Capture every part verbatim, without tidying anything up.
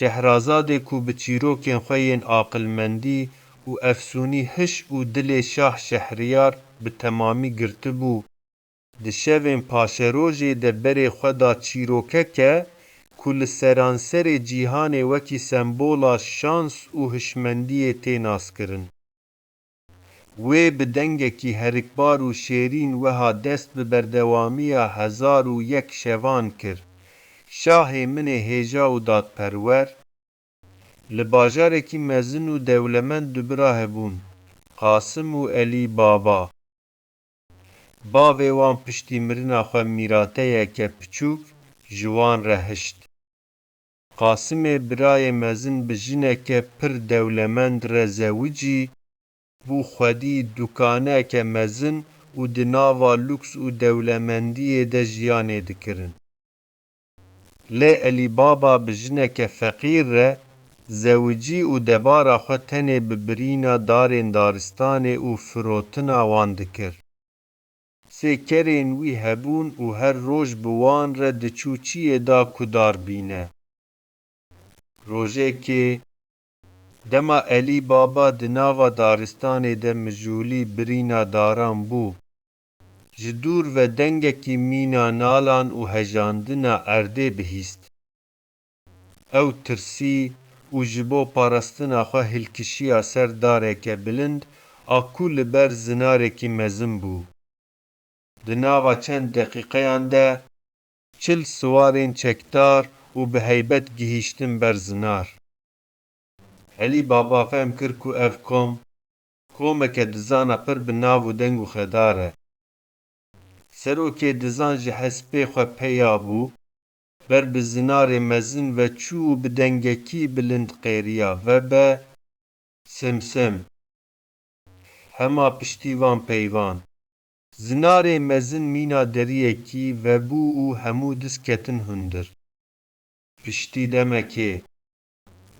Şehrazadê ku bi çîrokên xwe yên aqilmendî û efsûnî hiş û dilê Şah Şehriyar bi temamî girtibû, di şevên paşerojê de berê xwe da çîrokeke ku li seranserê cîhanê wekî sembola şans û hişmendiyê tê naskirin. Wê bi dengekî herikbar û şêrîn wiha dest bi berdewamiya hezar û yek şevan kir: Şahê min ê hêja û dadperwer, li bajarekî mezin û dewlemend du bira hebûn, Qasim û Elî Baba. Bavê wan piştî mirina xwe mîrateyeke piçûk ji wan re hişt. Qasimê birayê mezin bi jineke pir dewlemend re zewicî bû, xwedî dukaneke mezin û di nava luks û dewlemendiyê de jiyanê dikirin. Lê Elî Baba bi jineke feqîr re zewicî û debara xwe tenê bi birîna darên daristanê û firotina wan dikir. Sê kerên wî hebûn û her roj bi wan re diçû çiyê da ku dar bîne. Rojekê, dema Elî Baba di nava daristanê de mijûlî birîna daran bû, ji dûr ve dengekî mîna nalan û hejandina erdê bihîst. Ew tirsî û ji bo parastina xwe hilkişiya ser dareke bilind a ku li ber zinarekî mezin bû. Di nava çend deqîqeyan de çil siwarên çekdar û bi heybet gihîştin ber zinar. Elî Baba fehm kir ku ev kom, komeke dizana pir bi nav û deng û xedar e. Serokê dizan ji hespê xwe peya bû, ber bi zinarê mezin ve çû û bi dengekî bilind qêriya: Vebe, Simsim. Hema piştî van peyvan. Zinarê mezin mîna deriyekî vebû û hemû diz ketin hundir. Piştî demekê,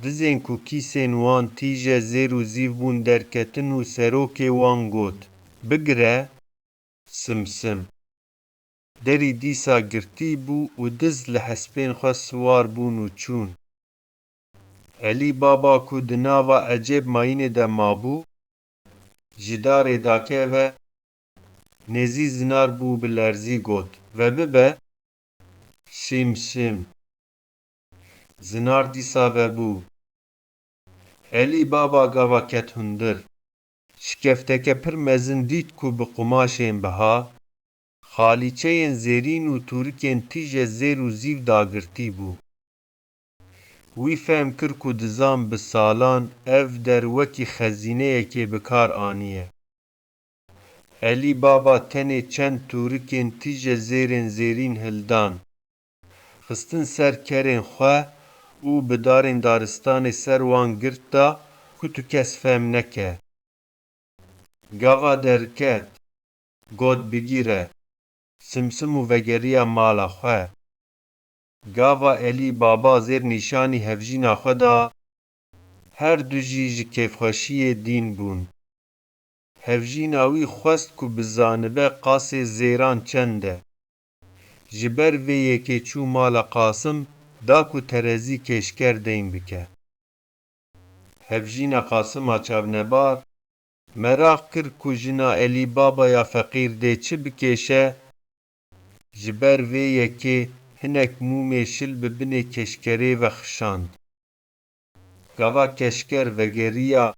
dizên ku kîsên wan tîje zêr û zîv bûn derketin û serokê wan got: Bigire, Simsim. Derî dîsa girtî bû û diz li hespên xwe siwar bûn û çûn. Elî Baba ku di nava ecêb mayînê de mabû, ji darê dakeve, nêzî zinar bû, bi lerzî got: Vebibe, Simsim. Zinar dîsa vebû. Elî Baba gava ket hundir. Şikefteke pir mezin dît ku bi qumaşên biha, xalîçeyên zêrîn û tûrikên tîje zêr û zîv dagirtî bû. Wî fehm kir ku dizan bi salan ev der wekî xezîneyekê bi kar aniye. Elî Baba tenê çend tûrikên tîje zêrên zêrîn hildan, xistin ser kerên xwe û bi darên daristanê ser wan girt da ku tu kes fehm neke. Gava derket, got: Bigîre, Simsim, û vegeriya mala xwe. Gava Elî Baba zêr nîşanî hevjîna xwe da, her du jî ji kêfxweşiyê dîn bûn. Hevjîna wî xwest ku bizanibe qasê zêran çend e. Ji ber vê yekê çû mala Qasim da ku terezî kêşker deyn bike. Hevjîna Qasima çavnebar meraq kir ku jina Elî Babaya feqîr dê çi bikêşe, ji ber vê yekê hinek mûmê şil bi binê keşkerê ve xişand. Gava keşker vegeriya,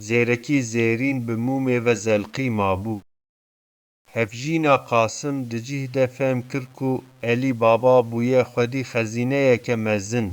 zêrekî zêrîn bi mûmê ve zelqî mabû. Hevjîna Qasim di cih de fehm kir ku Elî Baba bûye xwedî xezîneyeke mezin.